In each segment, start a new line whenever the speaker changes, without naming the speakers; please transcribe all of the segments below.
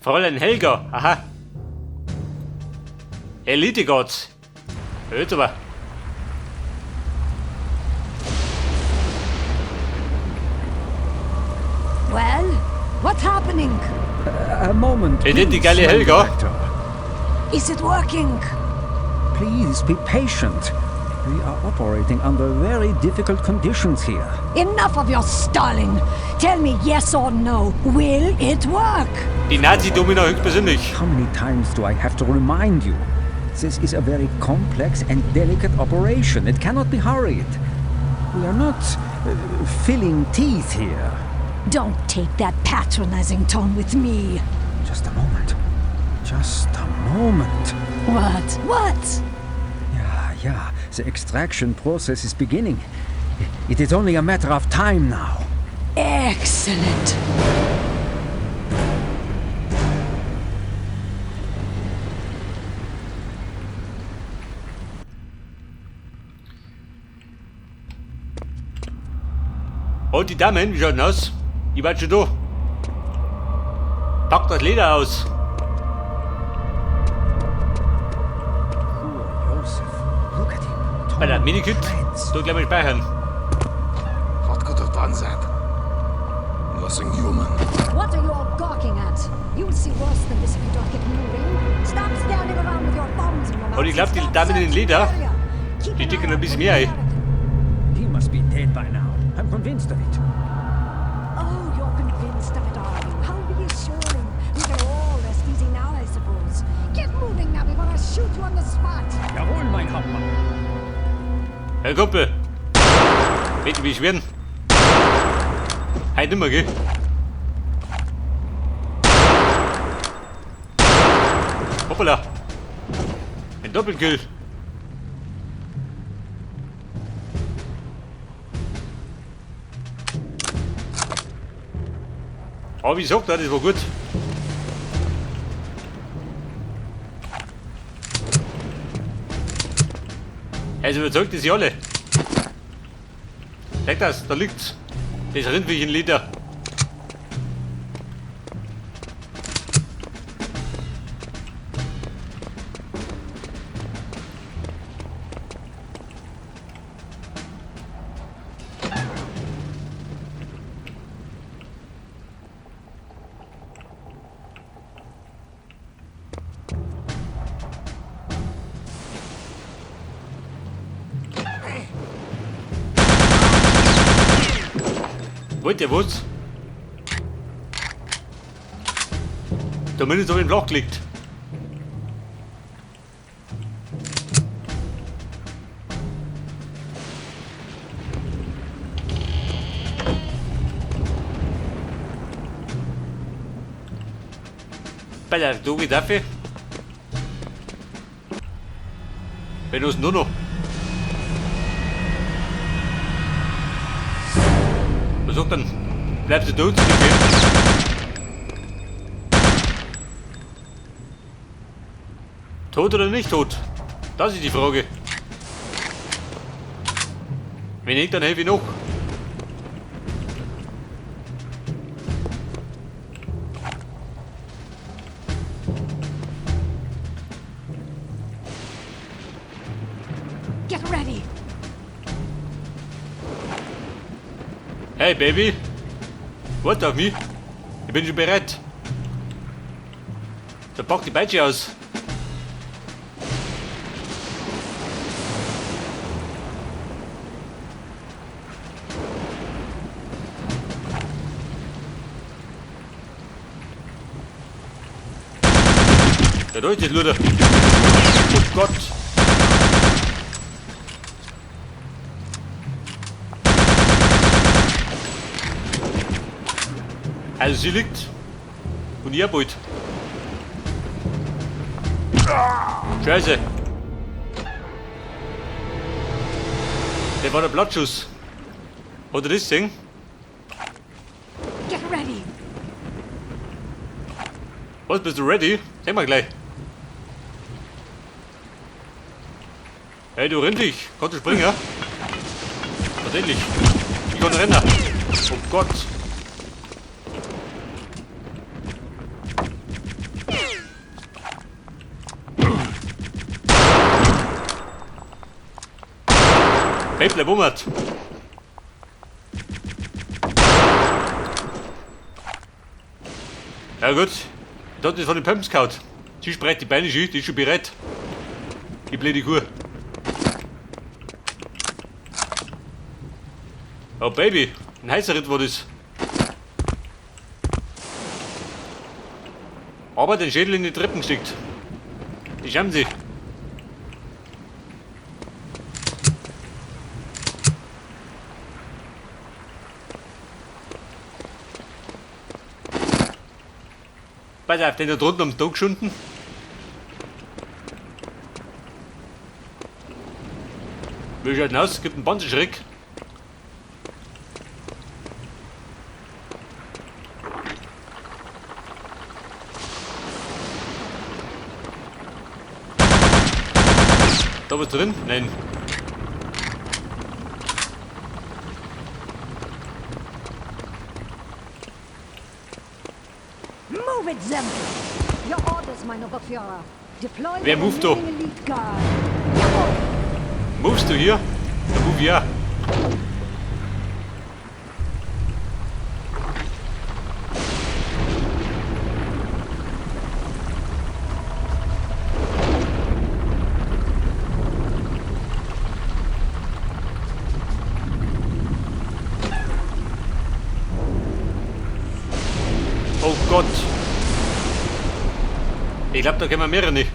Fräulein Helga, aha. Elite Gods. Jetzt aber.
Well, what's happening?
A moment,
Hey, did die
please,
geile
Madam
Helga.
Director.
Is it working?
Please be patient. We are operating under very difficult conditions here.
Enough of your stalling. Tell me yes or no. Will it work?
Die Nazi-Domina höchstpersönlich.
How many times do I have to remind you? This is a very complex and delicate operation. It cannot be hurried. We are not filling teeth here.
Don't take that patronizing tone with me.
Just a moment. Just a moment.
What? What?
Yeah, yeah. The extraction process is beginning. It is only a matter of time now.
Excellent.
Und die Damen, wie schaut denn aus? Ich war schon da. Pack das Leder aus.
Poor Josef. Look at him.
Bei der
Torn
Minikit.
shreds.
Da gleich mal speichern.
What could have done that? Nothing human.
What are you all gawking at? You'll see worse than this if you don't get moving. Stop standing around with your thumbs in your mouths
Und ich glaub,
and
die
start
Damen in den
searching
Leder,
the area. Keep
die
an
ticken
eye
ein
out
bisschen
for
mehr,
the
ey.
American.
He must be dead by now. I'm convinced of it.
Oh, you're convinced of it, are you? How reassuring. We can all rest easy now, I suppose. Get moving now before I shoot you on the spot.
Jawohl, mein Hauptmann.
Herr Kumpel. Bitte beschweren. Heute nimmer, gell? Hoppala. Ein Doppelkill. Aber wie gesagt, das war gut. Also überzeugt es sie alle. Zeig das, da liegt's. Das Rindviech in Leder. Wollt ihr was? Zumindest hab ich ihn flach gelegt. Bei der Dogi dafür. Wenn uns nur noch. Was sagt dann? Bleibst du tot? Okay. Tot oder nicht tot? Das ist die Frage. Wenn nicht, dann helfe ich noch.
Get ready.
Hey Baby. Warte auf mich. Ich bin schon bereit. Da pack die Peitsche aus. Ja, da ist das Luder. Oh Gott. Also sie liegt. Und ihr bald. Scheiße. Der war der Blattschuss. Hat er das gesehen?
Get ready.
Was, bist du ready? Sehen wir gleich. Hey, du Rindviech. Kannst du springen? Tatsächlich. Ich kann rennen. Oh Gott. Hey, bleib um. Ja gut, das hat das von den Pumps gehauen. Sie spreizt die Beine schön, die ist schon bereit. Die blöde Kuh. Oh Baby, ein heißer Ritt war das. Aber den Schädel in die Treppen gesteckt. Die schämen sich. Pass auf, den da drunten am Tag geschunden. Wie schaut denn aus? Gibt einen Panzerschreck. Da was drin? Nein.
Move it, Zemke! Your orders, mein Oberführer. Deploy
Wer
the
moved da?
remaining elite guard. Jawohl!
Movest du hier? Da move ich auch. Oh Gott. Ich glaube, da können wir mehrere nicht.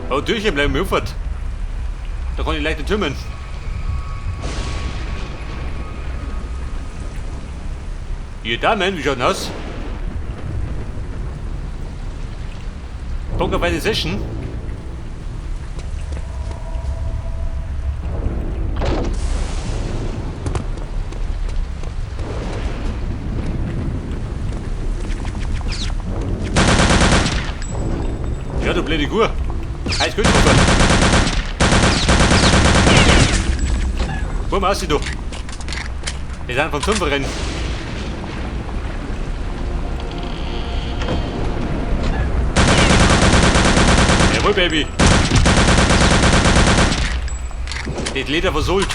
Oh, Türchen bleiben mir aufwärts. Da kann ich leicht nicht türmen. Ihr Damen, wie schaut denn aus? Bock auf eine Session? Ja, du blöde Kuh. Heiß gut, Komm aus, du. Wir sind vom Fünferrennen. Jawohl, Baby. Das Leder versohlt.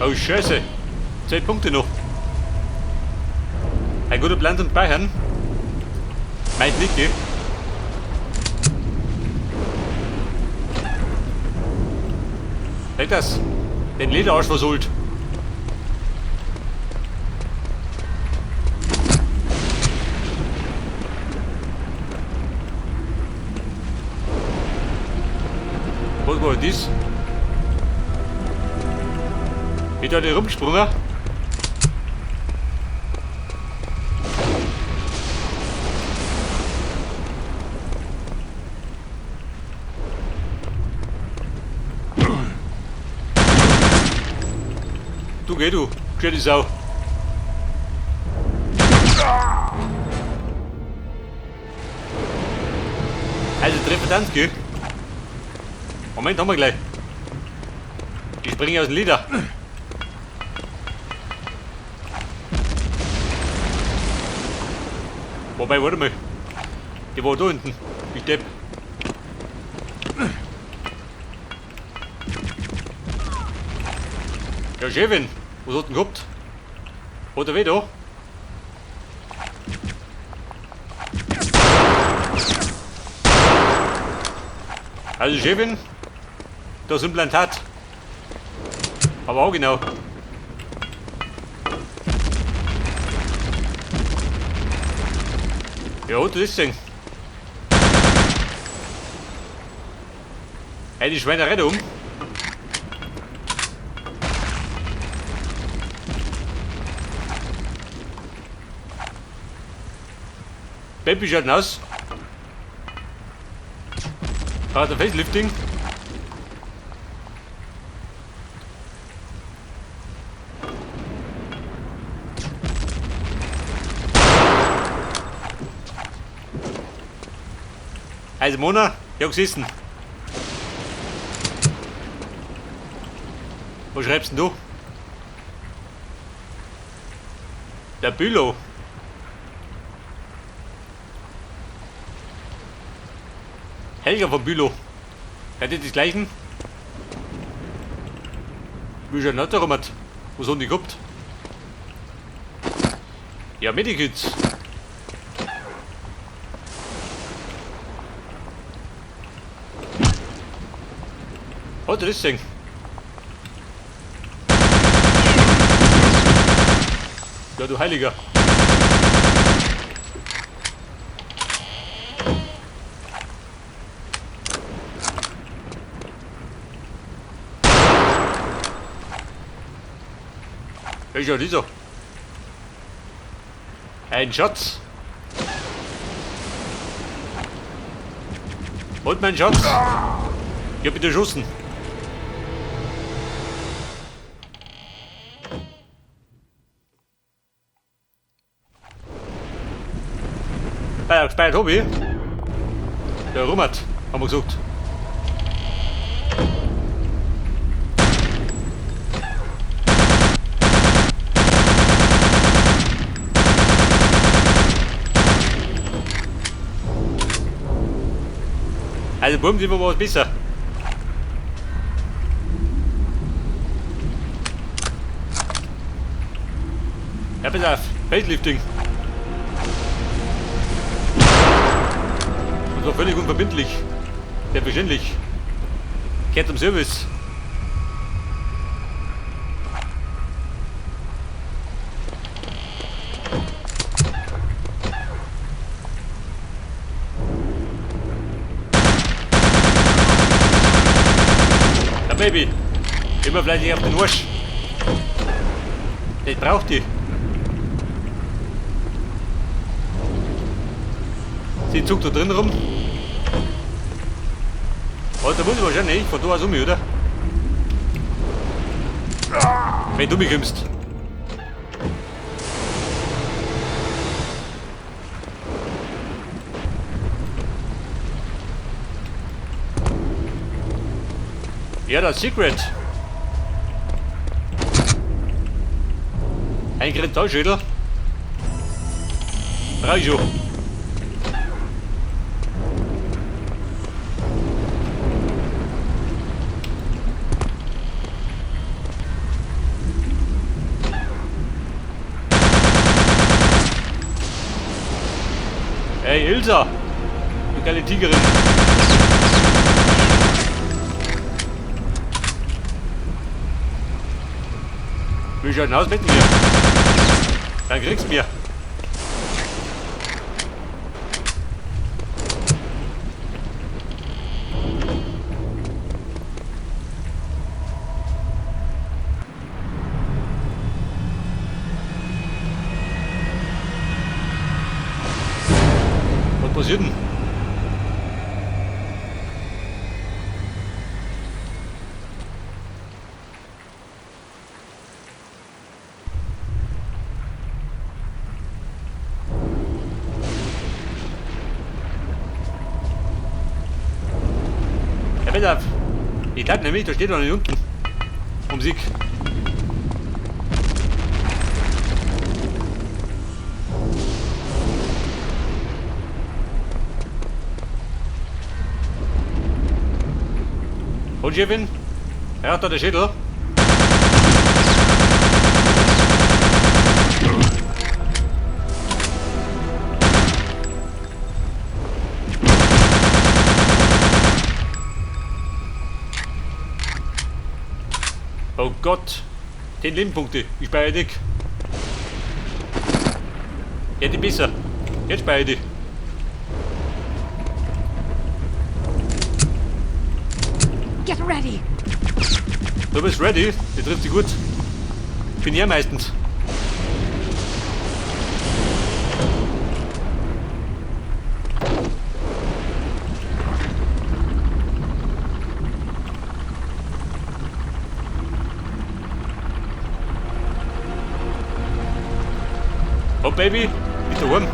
Oh Scheiße. 2 Punkte noch. Ein guter Plan zum Bayern. Meint nicht, gell? Seht das? Den Lederarsch versohlt. Was war das? Wieder alle rumgesprungen. Du geh du, gescheit die Sau. Also Treffer dann, gell? Moment, haben wir gleich. Ich springe aus dem Leder. Wobei, warte mal. Die war da unten. Ich depp. Ja, Chefin, was hat denn gehabt? Hat er weh da? Also Chefin, das Implantat. Aber auch genau. Ja, das ist denn. Hey, die Schweinerei da um. Baby schaut aus. Hat der Facelifting. Also Mona, ja gesessen. Was schreibst denn du? Der Bülow. Helga von Bülow. Hat die das gleichen? Wie schon nicht darum hat. Was haben die gehabt? Ja, Medikits. Hat er das gesehen? Ja, du Heiliger. Ist ja dieser. Ein Schatz. Und mein Schatz. Ich hab ihn erschossen. Bei Hobby. Der Rummert, haben wir gesagt. Also Buben sind wir was besser. Ja, pass auf, Facelifting. Und zwar völlig unverbindlich. Selbstverständlich. Kehrt zum Service. Ja, Baby. Immer fleißig auf den Arsch. Das braucht die. Sie zuckt da drin rum. Oh, da muss ich wahrscheinlich von da aus um, oder? Wenn du mich kommst. Ja, das Secret. Ein Kristallschädel. Brauch ich schon. Hey Ilsa, du geile Tigerin. Wie schaut denn aus mit mir? Dann kriegst du mir. Was passiert denn? Ja, pass auf. Ich glaube nämlich, da steht noch nicht unten. Um Sieg. Und Chefin? Er hat da den Schädel. Oh Gott, 10 Lebenspunkte. Ich speichere dich. Ja, die besser. Jetzt speichere ich dich.
Get ready.
Du bist ready? Die trifft sich gut. Bin ich meistens. Oh Baby, bist du daheim?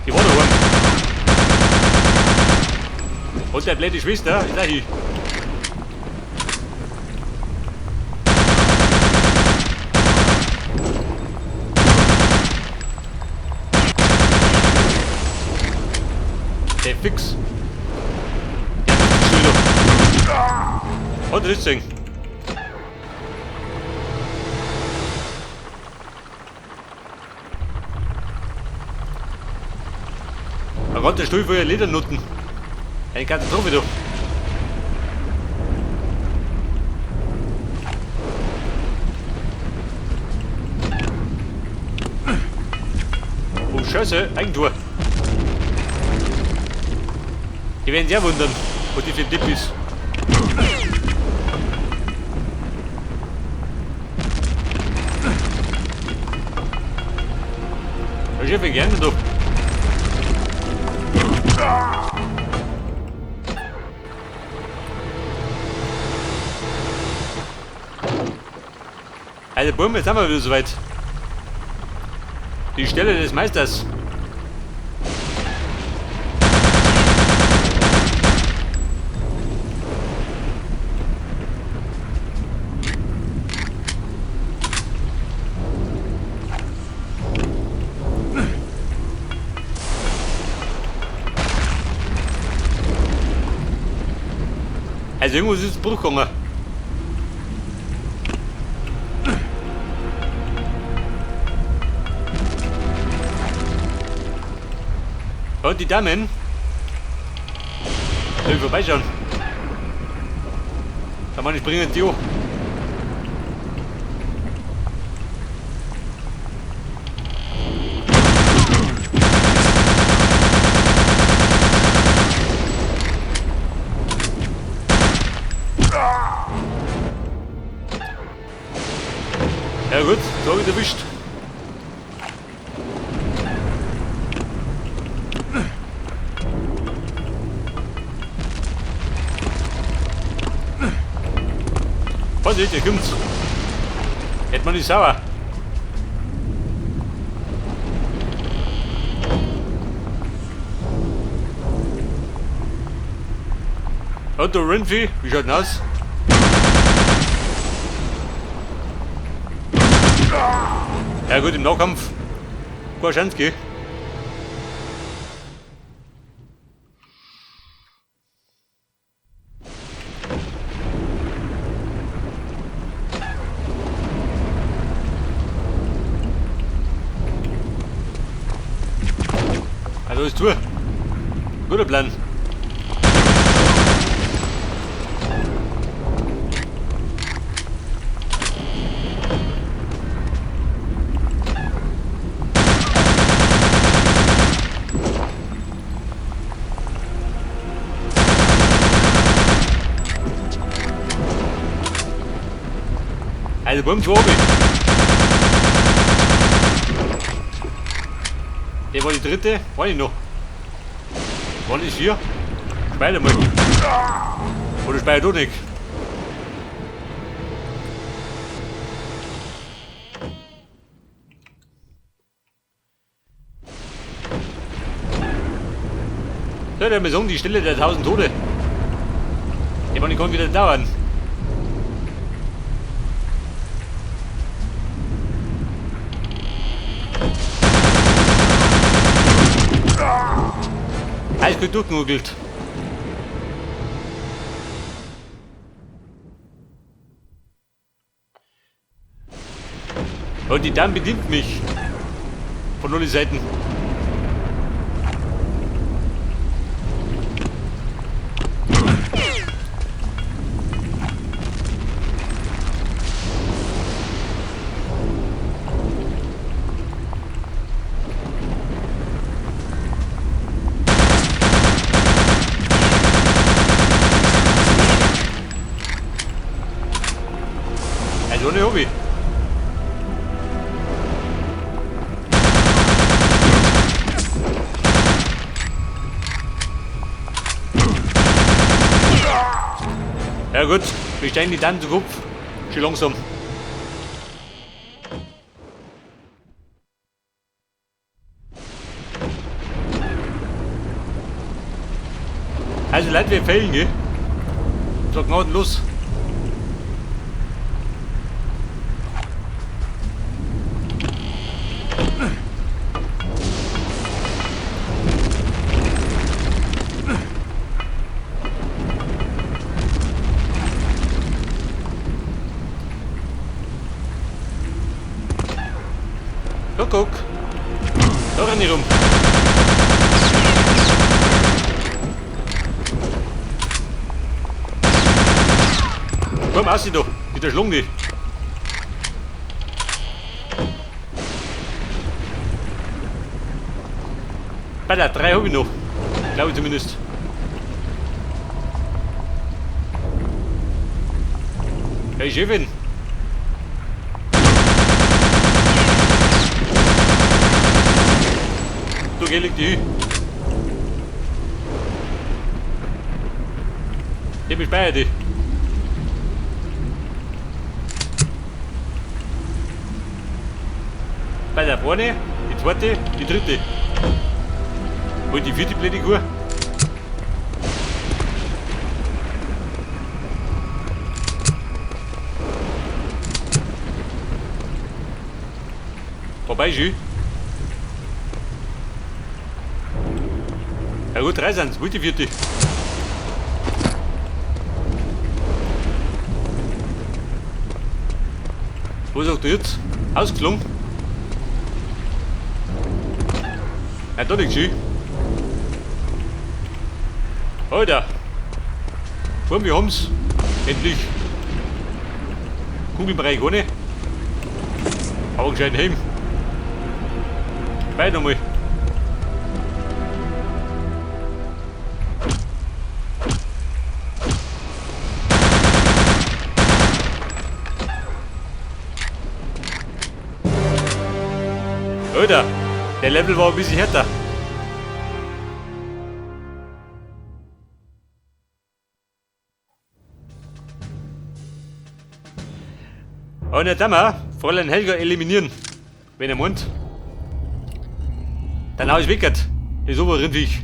Die war daheim. Und der blöde Schwester ist auch hier. Der Fix. Der ist wieder. Hat er nicht gesehen. Ein ganzer Stuhl voller Ledernutten. Eine Katastrophe, du. Oh Scheiße, Eigentor. Die werden sich auch wundern, was die für ein Tipp ist. Das ist ja gerne doch. Also Bumm, jetzt haben wir wieder soweit. Die Stelle des Meisters. Also irgendwo ist es Bruch gegangen. Und die Damen. Soll ich vorbeischauen? Da meine ich bringen die hoch. Ja gut, so hab ich erwischt. Vorsicht, ihr kommt's. Hätte man nicht sauer. Und du Rindvieh, wie schaut denn aus? Ja gut, im Nahkampf. Keine Chance, gell? Also ist zu. Guter Plan. Also bumm, zu oben. Der war die dritte, war ich noch. Wann ist hier? Speicher mal. Oder speicher doch nicht. So, der sagen, die Stille der 1000 Tode. Die kann wieder dauern. Alles gut durchgenugelt. Und die Dame bedient mich. Von allen Seiten. Also ohne Hobby. Ja gut, wir steigen die dann zu Kopf. Schon langsam. Also Leute, wir fehlen, gell? So gnadenlos. Guck, guck. Da renn ich rum. Komm, aussieht da. Die da schlagen die. Bei der 3 habe ich noch. Glaube ich zumindest. Hey, Chefin. Du, geh, leg die hin. Ich bin bei dir. Bei der vorne, die zweite, die dritte. Hol die vierte blöde Kuh. Vorbei, Jü. Ja gut, drei sind's. Wo ist die vierte? Wo sagt er jetzt? Ausgeflogen? Ja, da liegt sie. Alter. Komm, wir haben's. Endlich. Kugelbereich ohne. Aber einen gescheiten Helm. Beide nochmal. Alter, der Level war ein bisschen härter. Und jetzt haben wir Fräulein Helga eliminieren. Wenn er meint. Dann hau ich weg. Das obere Rindviech.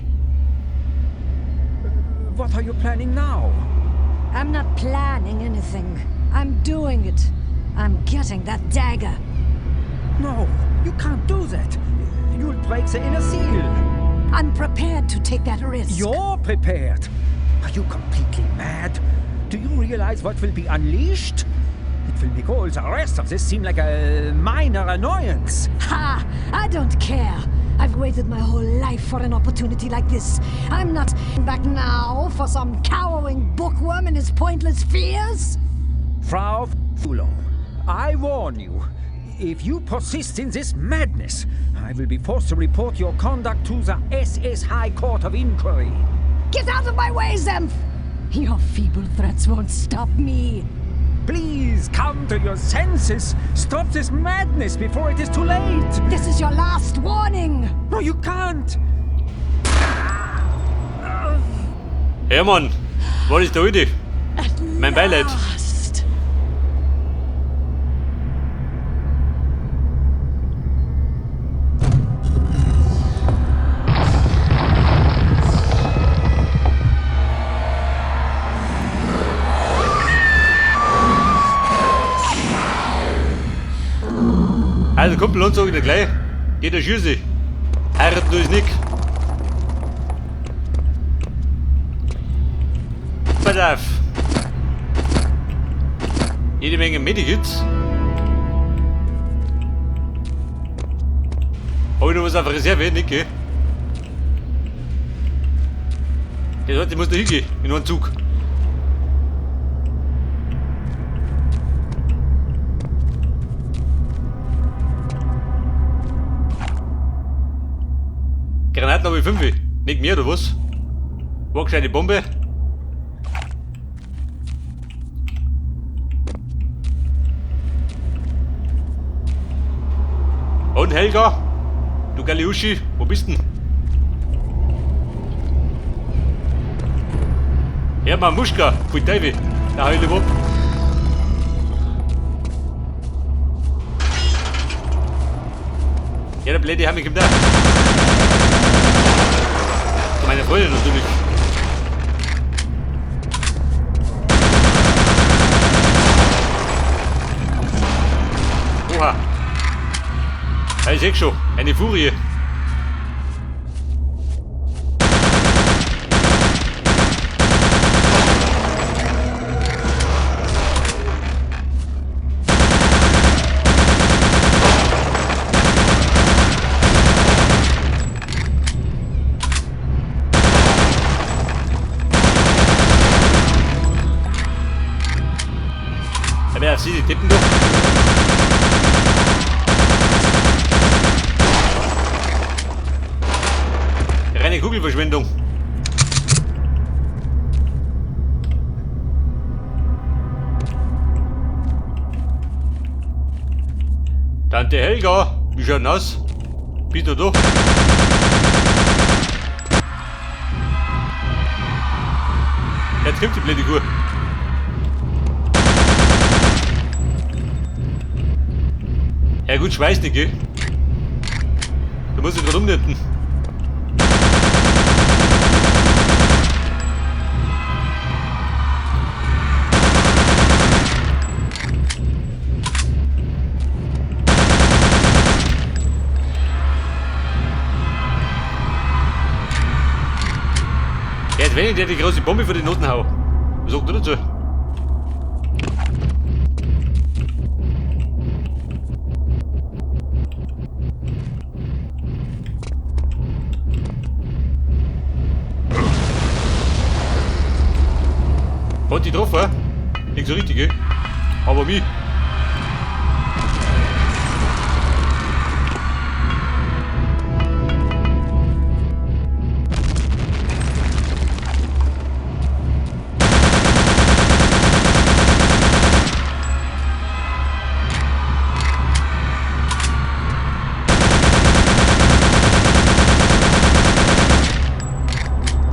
What are you planning now?
I'm not planning anything. I'm doing it. I'm getting that dagger.
No, you can't do that. You'll break the inner seal.
I'm prepared to take that risk.
You're prepared. Are you completely mad? Do you realize what will be unleashed? It will make all the rest of this seem like a minor annoyance.
Ha! I don't care. I've waited my whole life for an opportunity like this. I'm not back now for some cowering bookworm and his pointless fears.
Frau Fulo, I warn you, if you persist in this madness, I will be forced to report your conduct to the SS High Court of Inquiry.
Get out of my way, Zemph! Your feeble threats won't stop me.
Please come to your senses. Stop this madness before it is too late.
This is your last warning.
No, you can't.
Hermann, was ist der Alte?
At
Mein Beileid.
last.
Also Kumpel und sag ich dir gleich, geht der Schüsse. Heiraten du es nicht. Pass auf. Jede Menge Medikits. Hab ich noch was auf Reserve? Nicht, gell? Der Leute muss da hingehen, in einen Zug. Granaten habe ich 5. Nicht mehr, oder was? War gescheite Bombe. Und Helga? Du geile Uschi, wo bist denn? Ja, Mamuschka, pfui Teufel, da hau ich lieber ab. Ja, der blöde Hammer kommt da. Zu meiner Freundin natürlich. Ja, ich seh schon, eine Furie. Ja, sieh die Tippen doch. Reine Kugelverschwendung. Tante Helga, wie schaut denn aus? Bist du da? Jetzt kommt die blöde Kuh. Ja gut, ich weiß nicht, gell? Da muss ich grad umnieten. Ja, jetzt wenn ich dir die große Bombe für die Noten hau. Was sagt du dazu? Hat die getroffen? Nicht so richtig, gell? Aber mich.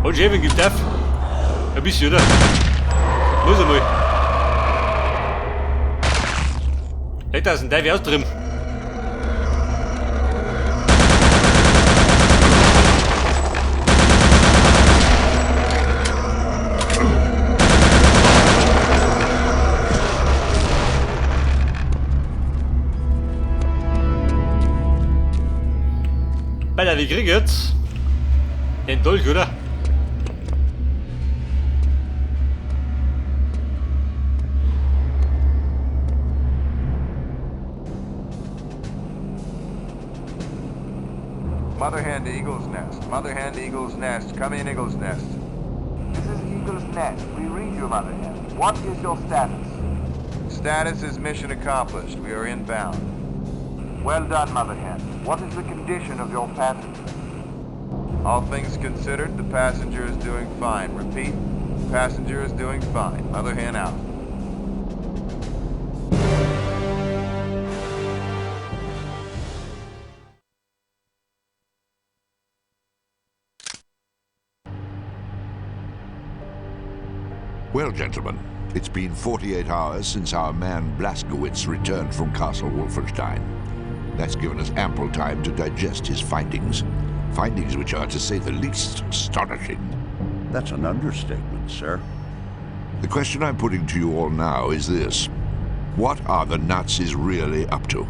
Hat Schäfen gibt auf. Ein bisschen, oder? Muss einmal. Da ist ein Teufel austrieben. Bei der, wie krieg ich jetzt? Den Dolch, oder?
Mother Hen to Eagle's Nest. Mother Hen to Eagle's Nest. Come in, Eagle's Nest.
This is Eagle's Nest. We read you, Mother Hen. What is your status?
Status is mission accomplished. We are inbound.
Well done, Mother Hen. What is the condition of your passenger?
All things considered, the passenger is doing fine. Repeat, passenger is doing fine. Mother Hen out.
Well, gentlemen, it's been 48 hours since our man Blazkowicz returned from Castle Wolfenstein. That's given us ample time to digest his findings. Findings which are, to say the least, astonishing.
That's an understatement, sir.
The question I'm putting to you all now is this. What are the Nazis really up to?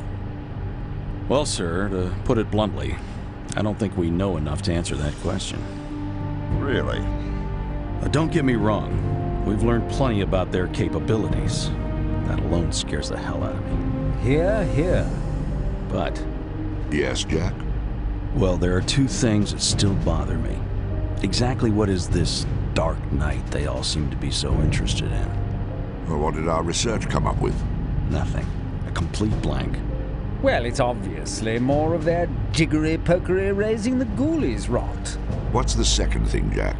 Well, sir, to put it bluntly, I don't think we know enough to answer that question.
Really?
Don't get me wrong. We've learned plenty about their capabilities. That alone scares the hell out of me.
Hear, hear.
But...
Yes, Jack?
Well, there are two things that still bother me. Exactly what is this Dark Knight they all seem to be so interested in?
Well, what did our research come up with?
Nothing. A complete blank.
Well, it's obviously more of their jiggery-pokery raising the ghoulies rot.
What's the second thing, Jack?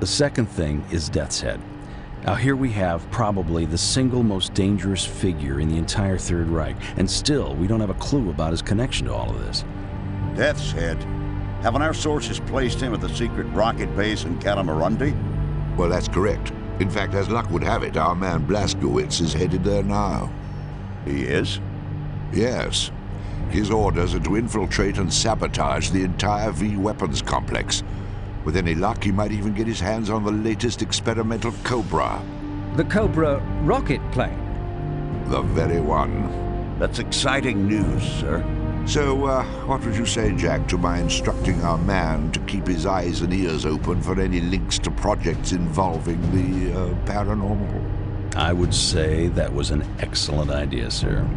The second thing is Death's Head. Now here we have probably the single most dangerous figure in the entire Third Reich, and still we don't have a clue about his connection to all of this.
Death's Head? Haven't our sources placed him at the secret rocket base in Catamarundi?
Well, that's correct. In fact, as luck would have it, our man Blazkowicz is headed there now.
He is?
Yes. His orders are to infiltrate and sabotage the entire V weapons complex. With any luck, he might even get his hands on the latest experimental Cobra.
The Cobra rocket plane?
The very one.
That's exciting news, sir.
So, what would you say, Jack, to my instructing our man to keep his eyes and ears open for any links to projects involving the paranormal?
I would say that was an excellent idea, sir.